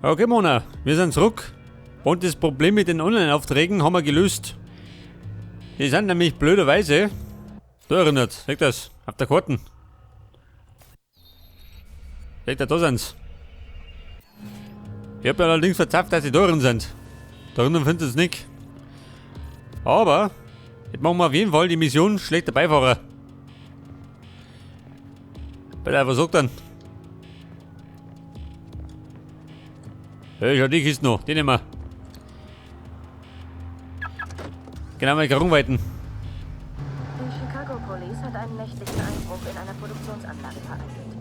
Okay, Mona, wir sind zurück. Und das Problem mit den Online-Aufträgen haben wir gelöst. Die sind nämlich blöderweise da erinnert. Seht das? Auf der Karten. Seht ihr, da sind's. Ich hab ja allerdings verzapft, dass sie da drin sind. Da drinnen findet es nicht. Aber, jetzt machen wir auf jeden Fall die Mission schlechter Beifahrer. Bitte, was sagt dann? Hey, schau, die Kiste noch, die nehmen wir. Genau, mal rumweiten. Die Chicago Police hat einen nächtlichen Einbruch in einer Produktionsanlage vereitelt.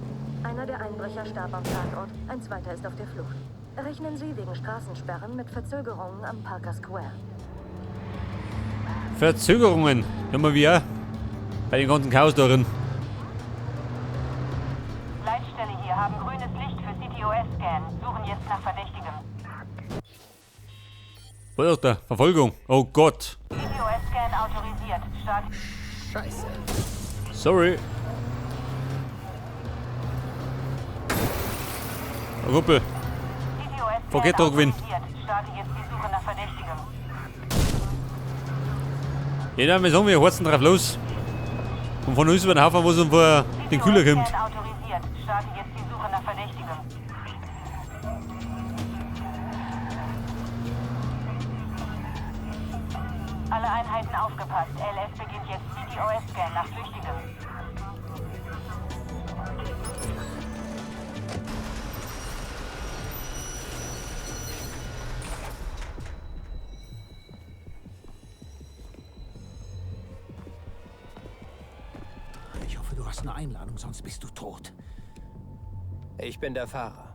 Einer der Einbrecher starb am Tatort, ein zweiter ist auf der Flucht. Rechnen Sie wegen Straßensperren mit Verzögerungen am Parker Square. Verzögerungen, haben wir bei dem ganzen Chaos darin. Leitstelle hier, haben grünes Licht für CTOS-Scan. Suchen jetzt nach Verdächtigem. Was ist da? Verfolgung. Oh Gott. CTOS-Scan autorisiert. Start. Scheiße. Sorry. Oh, Kumpel. CTOS-Scan Forget Dogwin. autorisiert. Starte jetzt die Suche nach Verdächtigem. Ja, wir sagen, wir horzen drauf los. Und von uns über den Haufen, wo es um vor den Kühler kommt. CTOS-Scan autorisiert. Starte jetzt die Suche nach Verdächtigem. Alle Einheiten aufgepasst. LS beginnt jetzt CTOS-Scan nach Flüchtigem. Ich hoffe, du hast eine Einladung, sonst bist du tot. Ich bin der Fahrer.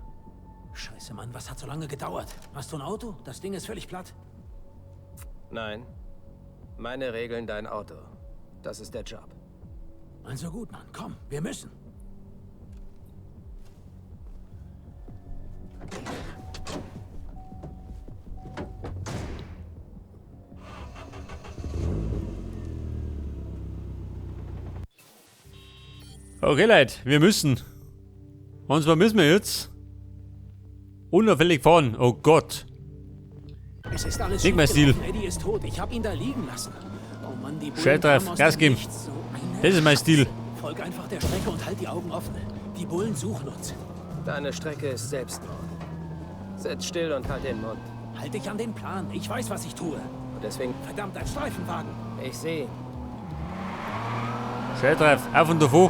Scheiße, Mann, was hat so lange gedauert? Hast du ein Auto? Das Ding ist völlig platt. Nein. Meine Regeln, dein Auto. Das ist der Job. Also gut, Mann, komm, wir müssen. Okay, Leute, wir müssen. Und zwar müssen wir jetzt unauffällig fahren. Oh Gott. Es ist alles Nicht mein Stil. schiefgelaufen. Eddie ist tot. Ich hab ihn da liegen lassen. Oh Mann, die Bullen Schnell drauf, kamen aus Gas dem geben. Nichts. So eine Das ist mein Scheiße. Stil. Folg einfach der Strecke und halt die Augen offen. Die Bullen suchen uns. Deine Strecke ist Selbstmord. Sitz still und halt den Mund. Halt dich an den Plan. Ich weiß, was ich tue. Und deswegen, Verdammt, ein Streifenwagen. ich sehe ihn. Schnell drauf, auf und davon.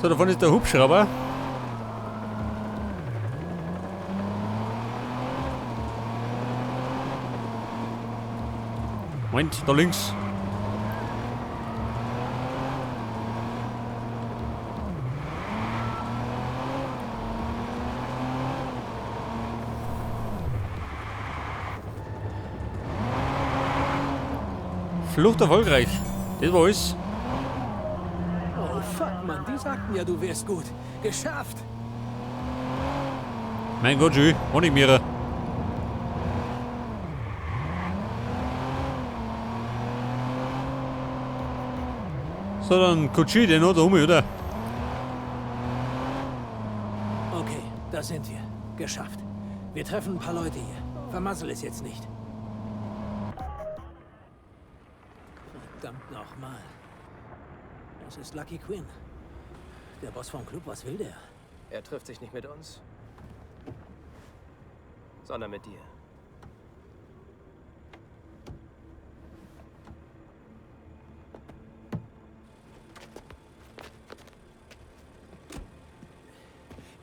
So, davon ist der Hubschrauber. Moment, da links. Flucht erfolgreich. Das war alles. Oh fuck, Mann, die sagten ja, du wärst gut. Geschafft. Mein Gott, schön. Honigmiere. So, dann kutschi den noch da um, oder? Okay, da sind wir. Geschafft. Wir treffen ein paar Leute hier. Vermassel es jetzt nicht. Verdammt nochmal. Das ist Lucky Quinn. Der Boss vom Club, was will der? Er trifft sich nicht mit uns, sondern mit dir.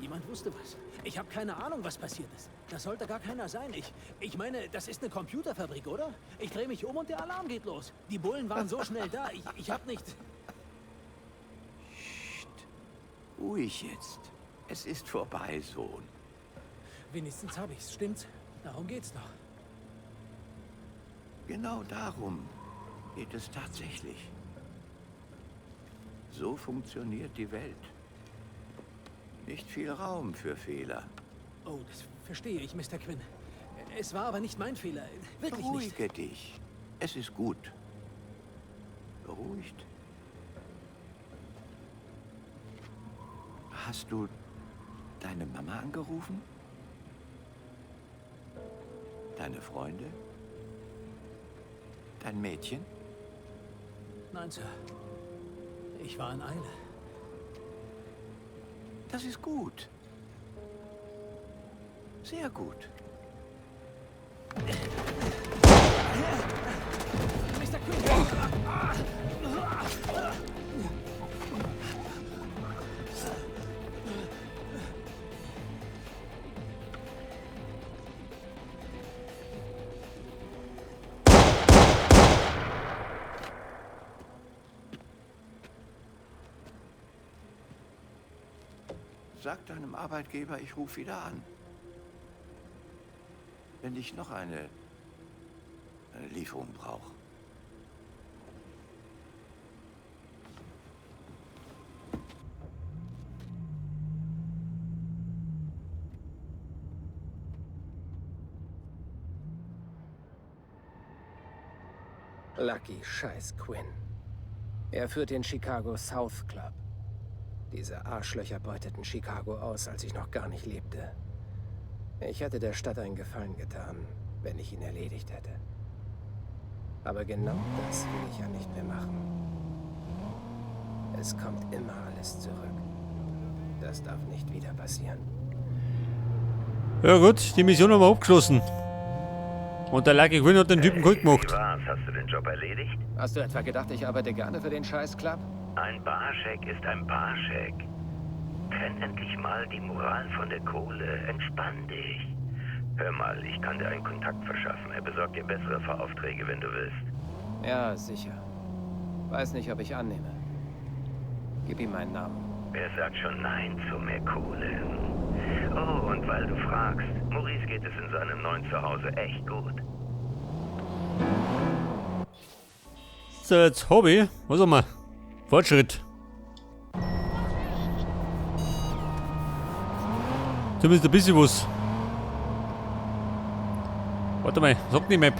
Jemand wusste was. Ich habe keine Ahnung, was passiert ist. Das sollte gar keiner sein. Ich meine, das ist eine Computerfabrik, oder? Ich drehe mich um und der Alarm geht los. Die Bullen waren so schnell da. Ich habe nicht... Ruhig jetzt. Es ist vorbei, Sohn. Wenigstens habe ich's, stimmt's? Darum geht's doch. Genau darum geht es tatsächlich. So funktioniert die Welt. Nicht viel Raum für Fehler. Oh, das verstehe ich, Mr. Quinn. Es war aber nicht mein Fehler. Wirklich nicht. Beruhige dich. Es ist gut. Beruhigt. Hast du deine Mama angerufen? Deine Freunde? Dein Mädchen? Nein, Sir. Ich war in Eile. Das ist gut. Sehr gut. Mr. Quinn! Sag deinem Arbeitgeber, ich rufe wieder an. Wenn ich noch eine Lieferung brauche. Lucky Scheiß Quinn. Er führt den Chicago South Club. Diese Arschlöcher beuteten Chicago aus, als ich noch gar nicht lebte. Ich hätte der Stadt einen Gefallen getan, wenn ich ihn erledigt hätte. Aber genau das will ich ja nicht mehr machen. Es kommt immer alles zurück. Das darf nicht wieder passieren. Ja gut, die Mission haben wir abgeschlossen. Und der Lucky Quinn hat den Typen kalt gemacht. Wie war's? Hast du den Job erledigt? Hast du etwa gedacht, ich arbeite gerne für den Scheiß-Club? Ein Barscheck ist ein Barscheck. Trenn endlich mal die Moral von der Kohle. Entspann dich. Hör mal, ich kann dir einen Kontakt verschaffen. Er besorgt dir bessere Fahraufträge, wenn du willst. Ja, sicher. Weiß nicht, ob ich annehme. Gib ihm meinen Namen. Wer sagt schon Nein zu mehr Kohle? Oh, und weil du fragst, Maurice geht es in seinem neuen Zuhause echt gut. So, jetzt Hobby. Was haben wir? Fortschritt. Zumindest ein bisschen was. Warte mal, was sagt die Map?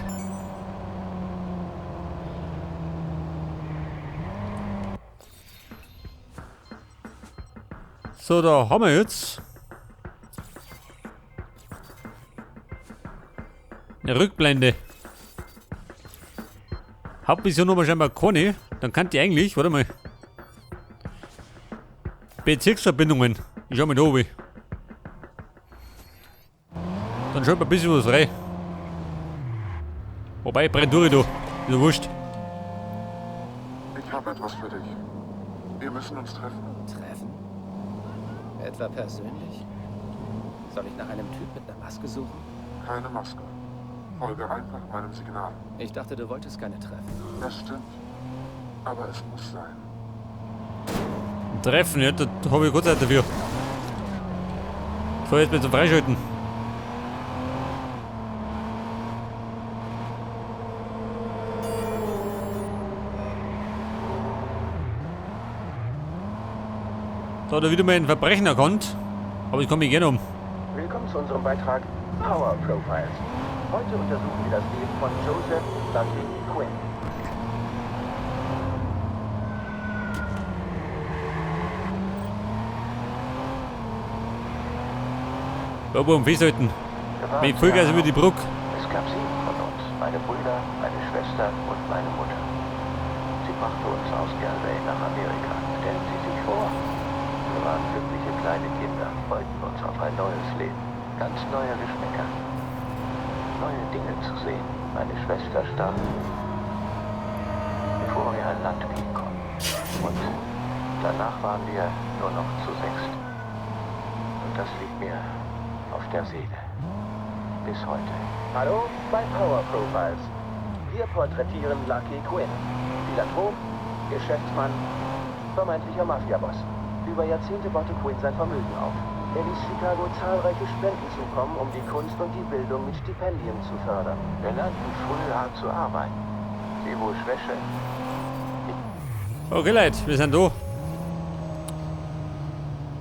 So, da haben wir jetzt eine Rückblende. Hauptmission haben wir scheinbar keine. Dann kann die eigentlich, warte mal. Bezirksverbindungen. Ich schau mal da oben. Dann schaut mal ein bisschen was rein. Wobei, brennt durch da. Ist ja wurscht. Ich habe etwas für dich. Wir müssen uns treffen. Treffen? Etwa persönlich? Soll ich nach einem Typ mit einer Maske suchen? Keine Maske. Folge einfach meinem Signal. Ich dachte, du wolltest keine treffen. Das stimmt. Aber es muss sein. Ein Treffen, ja, da habe ich kurz Zeit dafür. So, jetzt mit zum Freischalten. Da hat er wieder mal ein Verbrechen erkannt. Aber ich komme mich gerne um. Willkommen zu unserem Beitrag Power Profiles. Heute untersuchen wir das Leben von Joseph Lucky Quinn. Da wo am Festhalten. Mit Vollgas über die Brücke. Es gab 7 von uns. Meine Brüder, meine Schwester und meine Mutter. Sie brachte uns aus Galway nach Amerika. Stellen Sie sich vor, wir waren glückliche kleine Kinder, freuten uns auf ein neues Leben. Ganz neue Geschmäcker. Neue Dinge zu sehen. Meine Schwester starb, bevor wir an Land gehen konnten. Und danach waren wir nur noch zu 6. Und das liegt mir auf der Seele. Bis heute. Hallo bei Power Profiles. Wir porträtieren Lucky Quinn. Philanthrop, Geschäftsmann, vermeintlicher Mafiaboss. Über Jahrzehnte baute Quinn sein Vermögen auf. Er ließ Chicago zahlreiche Spenden zukommen, um die Kunst und die Bildung mit Stipendien zu fördern. Wir lernten früh hart zu arbeiten. Sie wusch Wäsche. Okay, Leute, wir sind da.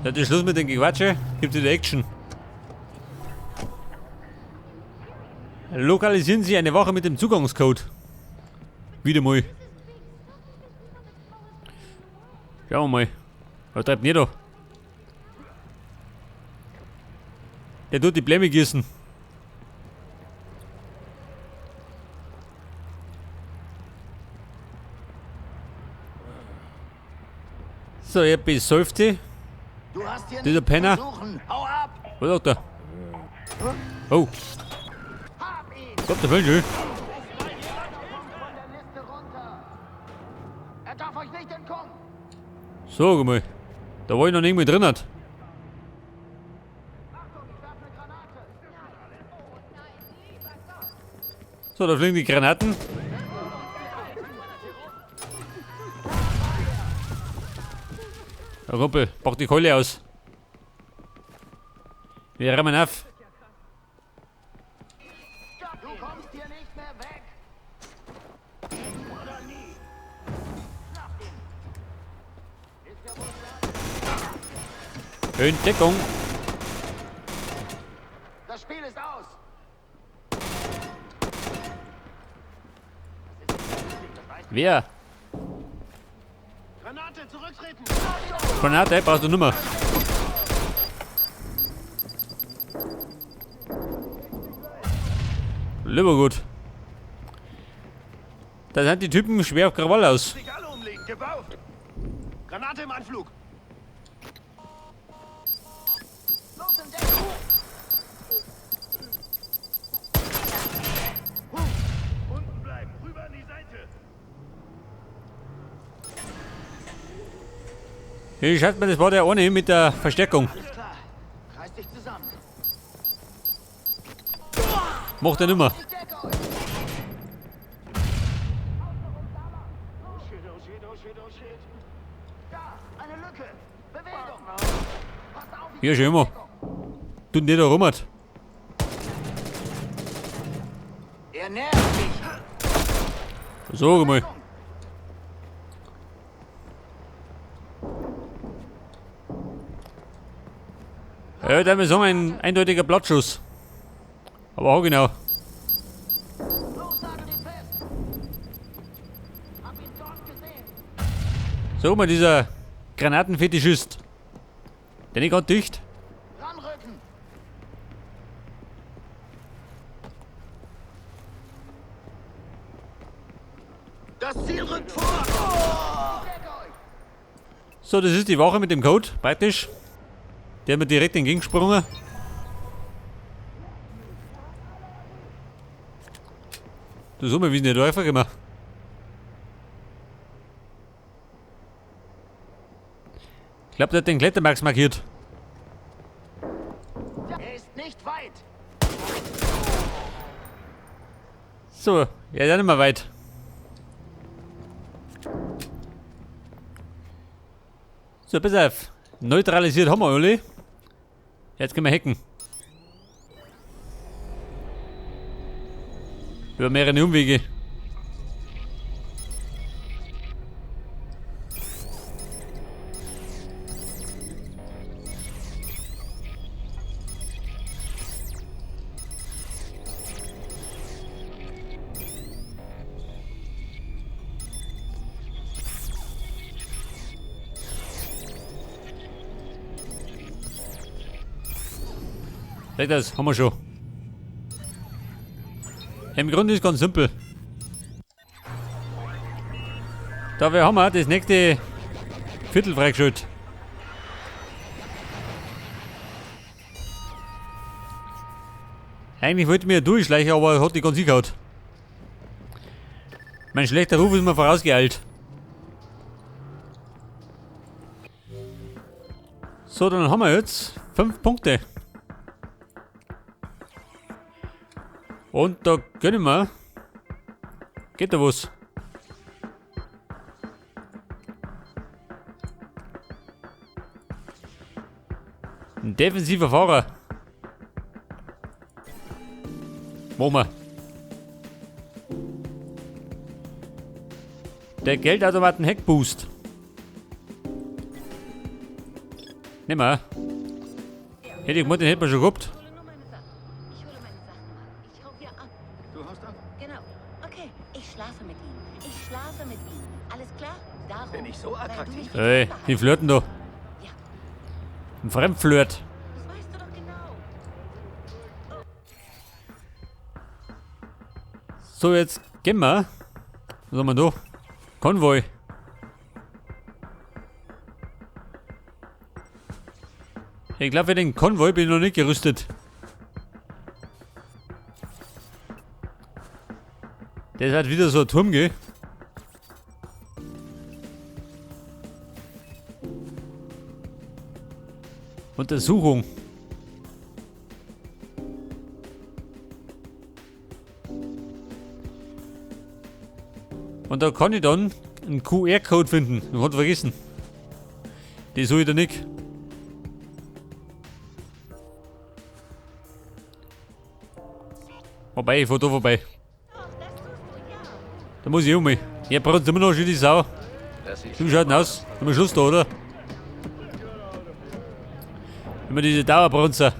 Ja, der Schluss mit den Gequatsche. Gibt wieder Action. Lokalisieren Sie eine Wache mit dem Zugangscode. Wieder mal. Schauen wir mal. Was treibt denn ihr da? Der tut die Blämme gießen. So, er besäuft sie. Dieser Penner. Was sagt er? Oh. Gott, der Wünsche. So, guck mal. Da war ich noch nicht mehr drin. Hat. So, da fliegen die Granaten. Der Kumpel, pack die Keule aus. Wir rammen auf. Du kommst hier nicht mehr weg. Entdeckung. Das Spiel ist aus. Wer? Granate, zurücktreten. Granate, brauchst du nimmer. Lieber gut. Da sind die Typen schwer auf Krawall aus. Granate im Anflug. Los in Deckung. Unten bleiben, rüber an die Seite. Ich schätze mal, das war der ohne mit der Verstärkung. Alles klar. Reiß dich zusammen. Macht er nimmer. Oh shit, oh shit, oh shit, oh shit. Da, eine Lücke. Bewegung. Pass auf, Hier schon immer. Tut nicht da rum. Er nähert sich. So, mal. Ja, da wir sagen, ein eindeutiger Blattschuss. Aber auch genau. So, mal dieser Granatenfetischist. Der nicht ganz dicht. Ranrücken. Das Ziel rückt vor. So, das ist die Wache mit dem Code, praktisch. Der hat mir direkt entgegengesprungen. Du sag mal, wie ist denn der da einfach gemacht? Ich glaub, der hat den Klettermax markiert. Er ist nicht weit. So, ja, ist auch nicht mehr weit. So, pass auf. Neutralisiert haben wir alle. Jetzt können wir hacken. Über mehrere Umwege. Das haben wir schon. Im Grunde ist ganz simpel. Da wir haben wir das nächste Viertel freigeschaltet. Eigentlich wollte ich mir durchschleichen, aber hat die ganz hingehauen. Mein schlechter Ruf ist mir vorausgeeilt. So, dann haben wir jetzt 5 Punkte. Und da gönnen wir. Geht da was? Ein defensiver Fahrer. Machen wir. Der Geldautomaten Hackboost. Nehmen wir. Hätte ich gemeint, den hätten wir schon gehabt. Ich hole meine Sachen mal. Ich hau hier ab. Du haust ab? Genau. Okay, ich schlafe mit ihm. Ich schlafe mit ihm. Alles klar? Darum. Bin ich so attraktiv? Ey, die flirten da. Ja. Ein Fremdflirt. Das weißt du doch genau. So, jetzt gehen wir. Was haben wir da? Konvoi. Ich glaube, für den Konvoi bin ich noch nicht gerüstet. Der hat wieder so ein Turm, gell? Untersuchung. Und da kann ich dann einen QR-Code finden. Ich hab vergessen. Die suche ich da nicht. Wobei, ich fahr da vorbei. Da muss ich um mich. Ja, braucht immer noch schön die Sau. Du schaut denn aus? Haben wir Schluss da, oder? Immer diese Dauerbrunzer.